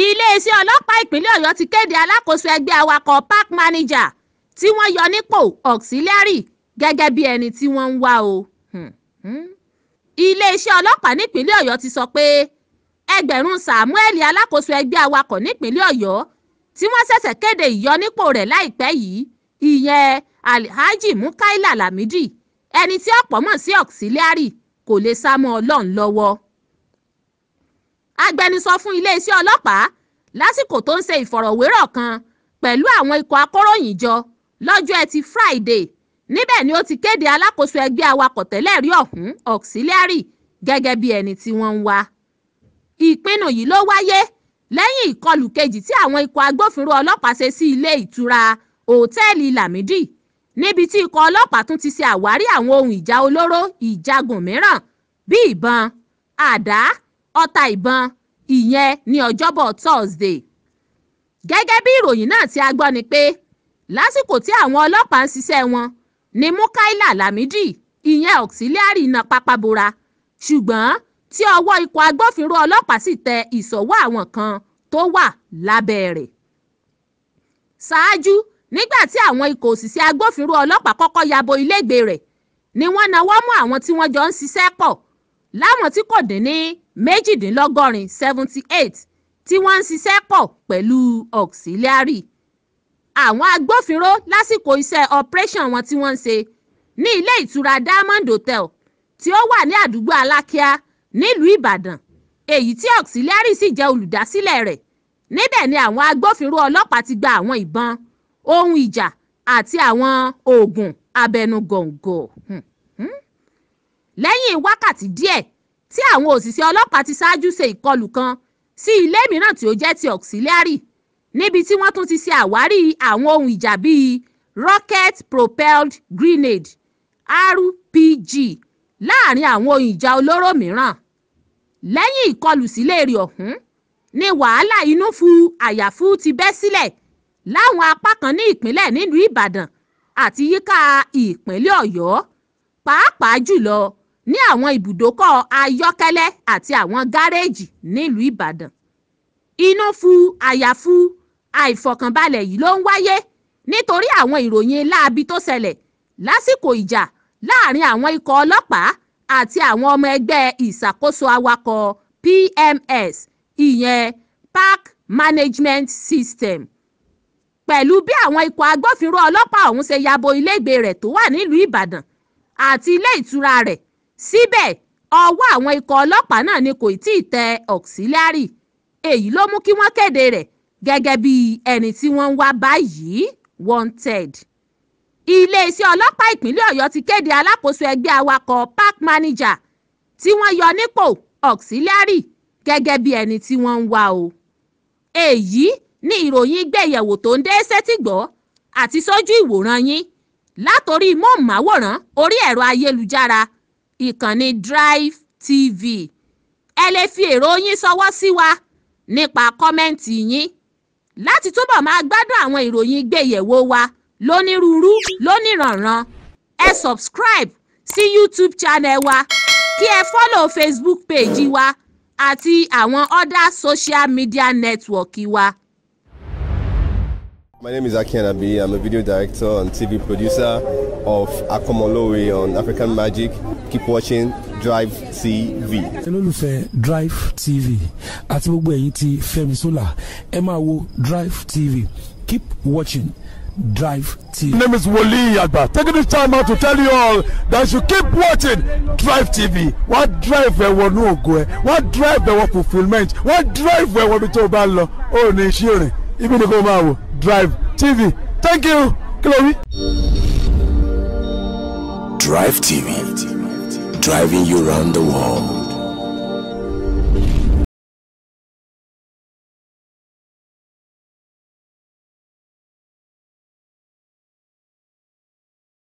Iléeṣẹ́ ọlọ́pàá ìpínlẹ̀ Ọ̀yọ́ ti kéde alákòóso ẹgbẹ́ awakọ̀ park manager tí wọ́n yọ nípò auxiliary gẹ́gẹ́ bí ẹni tí wọ́n ń wá o. Iléeṣẹ́ ọlọ́pàá nípínlẹ̀ Ọ̀yọ́ ti sọ pé Ẹgbẹ̀rún Samuel, alákòóso ẹgbẹ́ awakọ̀ nípínlẹ̀ Ọ̀yọ́ tí wọ́n ṣẹ̀ṣẹ̀ kéde ìyọnípò rẹ̀ láìpẹ́ yìí, ìyẹn Alhaji Mukaila Lamidi, ẹni tí ọ̀pọ̀ mọ̀ sí Auxiliary, kò lè sá mọ́ Ọlọ́run lọ́wọ́. Agbẹnusọ fún iléeṣẹ́ ọlọ́pàá, lásìkò tó ń ṣe ìfọ̀rọ̀wérọ̀ kan pẹ̀lú àwọn ikọ̀ akọ̀ròyìnjọ lọ́jọ́ Ẹtì Friday, níbẹ̀ ni ó ti kéde alákòóso ẹgbẹ́ awakọ̀ tẹ́lẹ̀ rí ọ̀hún, Auxiliary, gẹ́gẹ́ bí ẹni tí wọ́n ń wá. Ìpinnu yìí ló wáyé lẹ́yìn ìkọlù kejì tí àwọn ikọ̀ agbófinró ọlọ́pàá ṣe sí ilé ìtura Òtẹ́ẹ̀lì Lamidi, níbi tí ikọ̀ ọlọ́pàá tún ti ṣe àwárí àwọn ohun ìjà olóró ìjagun mìíràn bíi ìbọn, àdá, ọta ìbọn, ìyẹn ní Ọjọ́bọ̀ Thursday. Gẹ́gẹ́ bí ìròyìn náà tí a gbọ́ ni pé lásìkò tí àwọn ọlọ́pàá ń ṣiṣẹ́ wọn ní Mukaila Lamidi, ìyẹn Auxiliary, na pápá bora, ṣùgbọ́n tí ọwọ́ ikọ̀ agbófinró ọlọ́pàá sì tẹ ìṣọwọ́ àwọn kan tó wà lábẹ́ rẹ̀. Ṣáájú, nígbà tí àwọn ikọ̀ òṣìṣẹ́ agbófinró ọlọ́pàá kọ́kọ́ ya bo ilégbèé rẹ̀ ni wọ́n nawọ́ mú àwọn tí wọ́n jọ ń ṣiṣẹ́ pọ̀ láwọn tí kò dín ní 78, 78, tí wọ́n ń ṣiṣẹ́ pọ̀ pẹ̀lú Auxiliary. Àwọn agbófinró, lásìkò iṣẹ́ operation wọn tí wọ́n ń ṣe ní ilé ìtura Diamond Hotel tí ó wà ní àdúgbò Alákíá nílùú Ìbàdàn, èyí tí Auxiliary sì jẹ́ olùdásílẹ̀ rẹ̀, níbẹ̀ ni àwọn agbófinró ọlọ́pàá ti gba àwọn ìbọn, ohun ìjà àti àwọn oògùn abẹnugọ̀ńgọ̀. Lẹ́yìn wákàtí díẹ̀ tí àwọn òṣìṣẹ́ ọlọ́pàá ti ṣáájú ṣe ìkọlù kan sí ilé mìíràn tí ó jẹ́ ti Auxiliary, níbi tí wọ́n tún ti ṣe àwárí àwọn ohun ìjà bíi rocket propelled grenade, RPG, láàrin àwọn ohun ìjà olóró mìíràn. Lẹ́yìn ìkọlù sílé rẹ̀ ọ̀hún ní wàhálà inú fu àyàfu ti bẹ́ sílẹ̀ láwọn apá kan ní ìpínlẹ̀ nílùú Ìbàdàn àti yíká ìpínlẹ̀ Ọ̀yọ́, pàápàá jùlọ ní àwọn ibùdókọ̀ ayọ́kẹ́lẹ́ àti àwọn gáréèjì nílùú Ìbàdàn. Inú fu àyàfu àìfọkànbalẹ̀ yìí ló ń wáyé nítorí àwọn ìròyìn láabi tó ṣẹlẹ̀ lásìkò ìjà láàrin àwọn ikọ̀ ọlọ́pàá àti àwọn ọmọ ẹgbẹ́ ìṣàkóso awakọ̀ PMS, ìyẹn Park Management System, pẹ̀lú bí àwọn ikọ̀ agbófinró ọlọ́pàá ọ̀hún ṣe ya bo ilégbèé rẹ̀ tó wà nílùú Ìbàdàn àti ilé ìtura rẹ̀. Síbẹ̀, ọwọ́ àwọn ikọ̀ ọlọ́pàá náà ni kò tí ì tẹ Auxiliary. Èyí ló mú kí wọ́n kéde rẹ̀ gẹ́gẹ́ bí ẹni tí wọ́n ń wá báyìí, wanted. Iléeṣẹ́ ọlọ́pàá ìpínlẹ̀ Ọ̀yọ́ ti kéde alákòóso ẹgbẹ́ awakọ̀ park manager tí wọ́n yọ nípò, Auxiliary, gẹ́gẹ́ bí ẹni tí wọ́n ń wá o. Èyí ní ìròyìn gbẹ̀yẹ̀wò tó ń dé sétígbọ́ àti sójú ìwòran yín látòrí móhùnmáwòrán orí ẹ̀rọ ayélujára ìkànnì Drive TV. Ẹ lè fi èrò yín ṣọwọ́ sí wa nípa comment yín. Láti túbọ̀ máa gbádùn àwọn ìròyìn gbẹ̀yẹ̀wò wa lónírúurú lóníranran, ẹ subscribe sí YouTube channel wa, kí ẹ follow Facebook page wa àti àwọn other social media network wa. My name is Aki Anabi. I'm a video director and TV producer of Akomolowe on African Magic. Keep watching Drive TV. Olólùfẹ́ Drive TV àti gbogbo ẹ̀yin tí Fẹ́mi Sola, ẹ máa wo Drive TV. Keep watching Drive TV. My name is Wole Agba. Taking this time out to tell you all that you keep watching Drive TV. Wọ́n drive ẹ wọnú ògo ẹ, wọ́n drive ẹ wọ fulfilment, wọ́n drive ẹ wọ ibi tó o bá lọ. Ó ní iṣẹ́ rìn, ibi ni kò máa wò Drive TV. Thank you. Kí ló wí? Drive TV, driving you round the world.